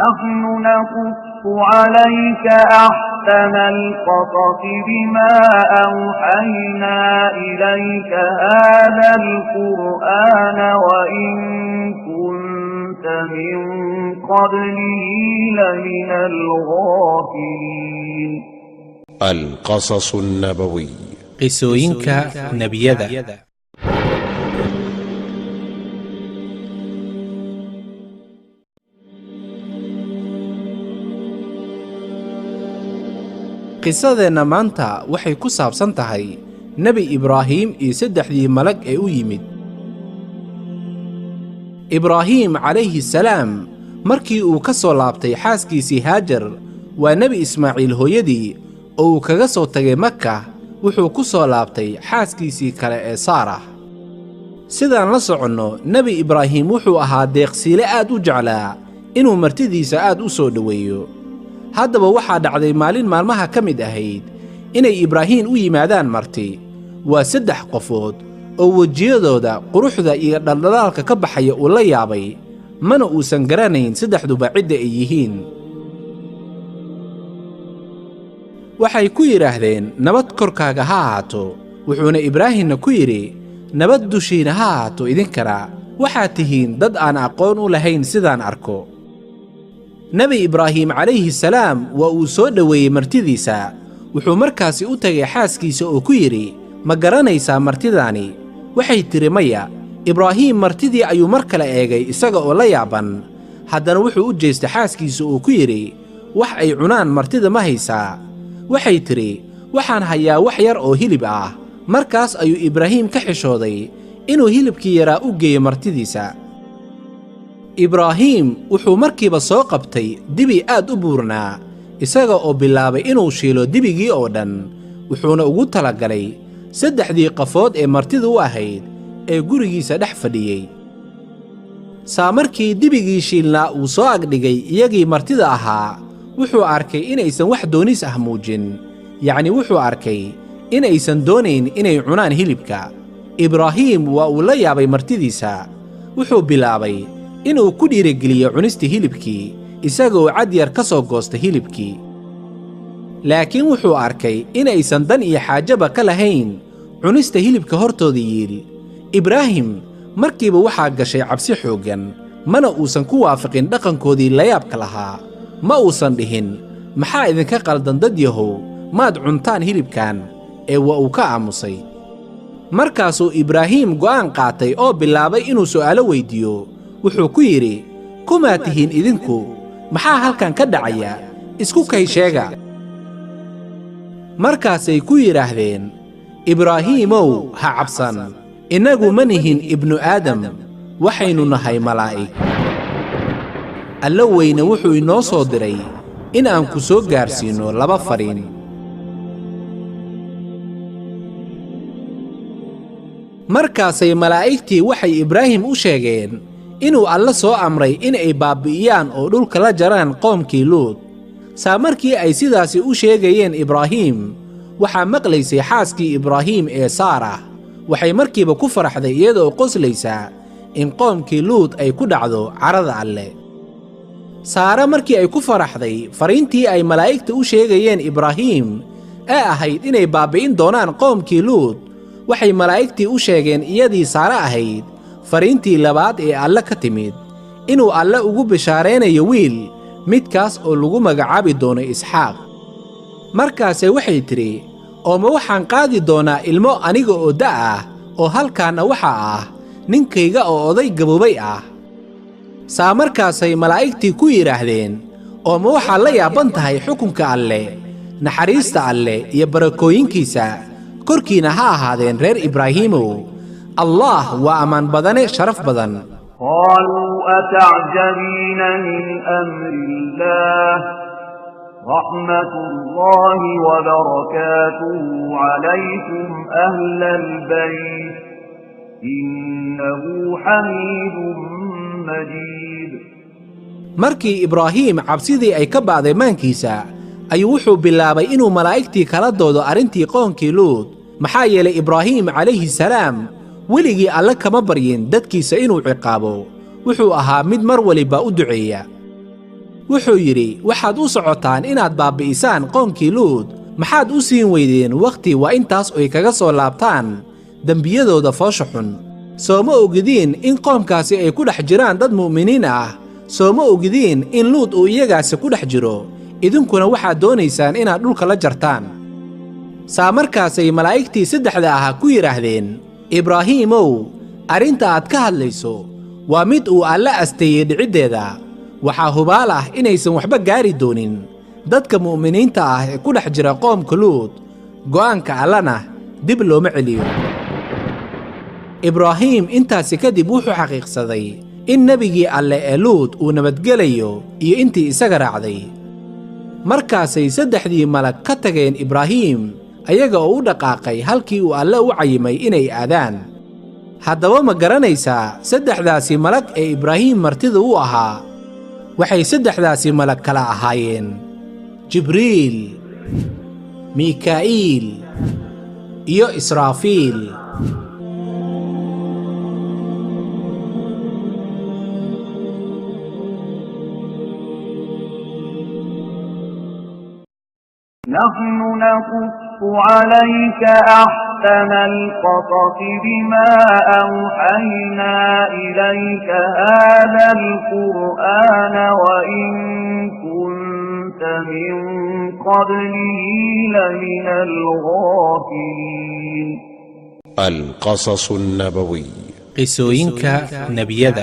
نحن نقص عليك أحسن القصص بما أوحينا إليك هذا القرآن وإن كنت من قبله لمن الغافلين. القصص النبوي. Qisooyinka nebiyada. Qisadeenna maanta waxay ku saabsan tahay Nebi Ibraahim iyo saddexdii malag ee u yimid. Ibraahim calayhi salaam markii uu ka soo laabtay xaaskiisii Haajar, waa Nebi Ismaaciil hooyadii, oo uu kaga soo tagay Maka, wuxuu ku soo laabtay xaaskiisii kale ee Saarah. Sidaan la soconno, Nebi Ibraahim wuxuu ahaa deeqsiile aad u jeclaa inuu martidiisa aad u soo dhoweeyo. Haddaba waxaa dhacday maalin maalmaha ka mid ahayd inay Ibraahim u yimaadaan marti. Waa saddex qofood oo wejiyadooda quruxda iyo dhaldhalaalka ka baxaya uu la yaabay, mana uusan garanayn saddexduba cidda ay yihiin. Waxay ku yidhaahdeen, nabad korkaaga ha ahaato. Wuxuuna Ibraahimna ku yidhi, nabad dushiina ha ahaato idinkana, waxaad tihiin dad aan aqoon u lahayn sidaan arko. Nebi Ibraahim calayhi salaam waa uu soo dhoweeyey martidiisa. Wuxuu markaasi u tagay xaaskiisa oo ku yidhi, ma garanaysaa martidaani? Waxay tidhi maya. Ibraahim martidii ayuu mar kale eegay isaga oo la yaaban. Haddana wuxuu u jeestay xaaskiisa oo ku yidhi, wax ay cunaan martida ma haysaa? Waxay tidhi, waxaan hayaa wax yar oo hilib ah. Markaas ayuu Ibraahim ka xishooday inuu hilibkii yaraa u geeyo martidiisa. Ibraahim wuxuu markiiba soo qabtay dibi aad u buurnaa, isaga oo bilaabay inuu shiilo dibigii oo dhan. Wuxuuna ugu talagalay saddexdii qafood ee martidu u ahayd ee gurigiisa dhex fadhiyey. Saa markii dibigii shiilnaa uu soo agdhigay iyagii martida ahaa, wuxuu arkay inaysan wax doonis ah muujin. Yacni wuxuu arkay inaysan doonayn inay cunaan hilibka. Ibraahim waa uu la yaabay martidiisa. Wuxuu bilaabay inuu ku dhiirigeliyo cunista hilibkii, isagoo cad yar ka soo goosta hilibkii. Laakiin wuxuu arkay inaysan dan iyo xaajaba ka lahayn cunista hilibka hortooda yiil. Ibraahim markiiba waxaa gashay cabsi xooggan, mana uusan ku waafaqin dhaqankoodii layaabka lahaa. Ma uusan dhihin, maxaa idinka qaldan dad yahow, maad cuntaan hilibkan? Ee waa uu ka aamusay. Markaasuu Ibraahim go'aan qaatay oo bilaabay inuu su'aalo weydiiyo. Wuxuu ku yidhi, kumaa tihiin idinku? Maxaa halkan ka dhacaya? Isku kay sheega. Markaasay ku yidhaahdeen, Ibraahiimow, ha cabsan. Innagu ma nihin ibnu aadam, waxaynu nahay malaa'ig. Alla weyne wuxuu inoo soo diray in aan ku soo gaarsiinno laba fariin. Markaasay malaa'igtii waxay Ibraahim u sheegeen inuu Alle soo amray in ay baabbi'iyaan oo dhulka la jaraan qoomkii Luud. Saa markii ay sidaasi u sheegayeen Ibraahim, waxaa maqlaysay xaaskii Ibraahim ee Saarah. Waxay markiiba ku faraxday iyadoo qoslaysa in qoomkii Luud ay ku dhacdo carada Alle. Saara markii ay ku faraxday fariintii ay malaa'igta u sheegayeen Ibraahim ee ahayd inay baabbi'in doonaan qoomkii Luud, waxay malaa'igtii u sheegeen iyadii Saara ahayd fariintii labaad ee Alle ka timid, inuu Alle ugu bishaaraynayo wiil, midkaas oo lagu magacaabi doono Isxaaq. Markaase waxay tidhi, oo ma waxaan qaadi doonaa ilmo aniga oo da' ah, oo halkaanna waxaa ah ninkayga oo oday gaboobay ah? Saa markaasay malaa'igtii ku yidhaahdeen, oo ma waxaad la yaaban tahay xukunka Alle, naxariista Alle iyo barakooyinkiisa korkiina ha ahaadeen reer Ibraahiimow. Allah waa ammaan badane sharaf badan. قالوا أتعجبين من أمر الله، رحمة الله وبركاته عليكم أهل البيت، إنه حميد مجيد. Markii Ibraahim cabsidii ay ka ba'day maankiisa, ayuu wuxuu bilaabay inuu malaa'igtii kala doodo arrintii qoonkii Luud. Maxaa yeelay Ibraahim calayhi salaam weligii Alle kama baryin dadkiisa inuu ciqaabo. Wuxuu ahaa mid mar waliba u duceeya. Wuxuu yidhi, waxaad u socotaan inaad baabbi'isaan qoonkii Luud. Maxaad u siin weydeen wakhti waa intaas oy kaga soo laabtaan dembiyadooda foosha xun? Soo ma ogidiin in qoomkaasi ay ku dhex jiraan dad mu'miniin ah? Soo ma ogidiin in Luud uu iyagaasi ku dhex jiro? Idinkuna waxaad doonaysaan inaad dhulka la jartaan. Saa markaasay malaa'igtii saddexda ahaa ku yidhaahdeen, Ibraahiimow, arrinta aad ka hadlayso waa mid uu Alle asteeyey dhiciddeeda. Waxaa hubaal ah inaysan waxba gaari doonin dadka mu'miniinta ah ee ku dhex jira qoomka Luud. Go'aanka Allana dib looma celiyo. Ibraahiim intaasi kadib wuxuu xaqiiqsaday in nebigii Alle ee Luud uu nabadgelayo iyo intii isaga raacday. Markaasay saddexdii malag ka tageen Ibraahiim, ayaga oo u dhaqaaqay halkii uu Alle u cayimay inay aadaan. Haddaba ma garanaysaa saddexdaasi malag ee Ibraahiim martida u ahaa? Waxay saddexdaasi malag kala ahaayeen Jibriil, Miikaa'iil iyo Israafiil. نحن نقص عليك أحسن القصص بما أوحينا إليك هذا القرآن وإن كنت من قبله لمن الغافلين. القصص النبوي. Qisooyinka nebiyada.